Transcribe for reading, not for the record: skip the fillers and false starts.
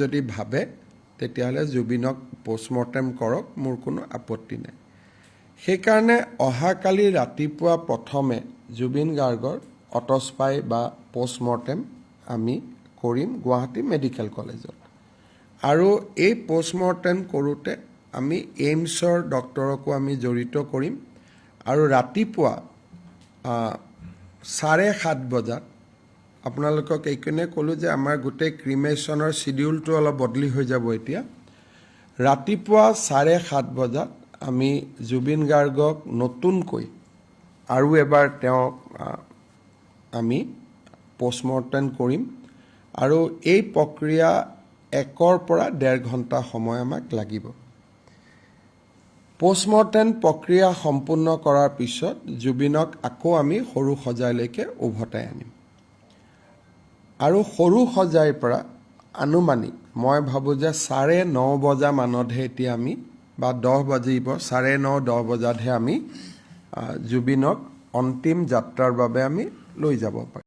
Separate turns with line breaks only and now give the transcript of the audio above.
যদি ভাবে, তেতিয়াহ'লে জুবিনক পষ্টমৰ্টেম কৰক, মোৰ কোনো আপত্তি নাই। সেইকাৰণে অহাকালি ৰাতিপুৱা প্ৰথমে জুবিন গাৰ্গৰ অট'প্সি বা পষ্টমৰ্টেম আমি কৰিম গুৱাহাটী মেডিকেল কলেজত। আৰু এই পষ্টমৰ্টেম কৰোঁতে আমি এইমছৰ ডক্টৰকো আমি জড়িত কৰিম। আৰু ৰাতিপুৱা 7:30 বজাত, আপোনালোকক এইকাৰণে ক'লোঁ যে আমাৰ গোটেই ক্ৰিমেশ্যনৰ চিডিউলটো অলপ বদলি হৈ যাব। এতিয়া ৰাতিপুৱা 7:30 বজাত আমি জুবিন গাৰ্গক নতুনকৈ আৰু এবাৰ তেওঁক আমি পষ্টমৰ্টেম কৰিম আৰু এই প্ৰক্ৰিয়া 1ৰ পৰা 1.5 ঘণ্টা সময় আমাক লাগিব। পষ্টমৰ্টেম প্ৰক্ৰিয়া সম্পূৰ্ণ কৰাৰ পিছত জুবিনক আকৌ আমি সৰু সজাইলৈকে উভতাই আনিম আৰু সৰু সজাইৰ পৰা আনুমানিক মই ভাবোঁ যে 9:30 বজা মানতহে এতিয়া আমি বা 10 বাজিব, 9:30 10 বজাতহে আমি জুবিনক অন্তিম যাত্ৰাৰ বাবে আমি লৈ যাব পাৰিম।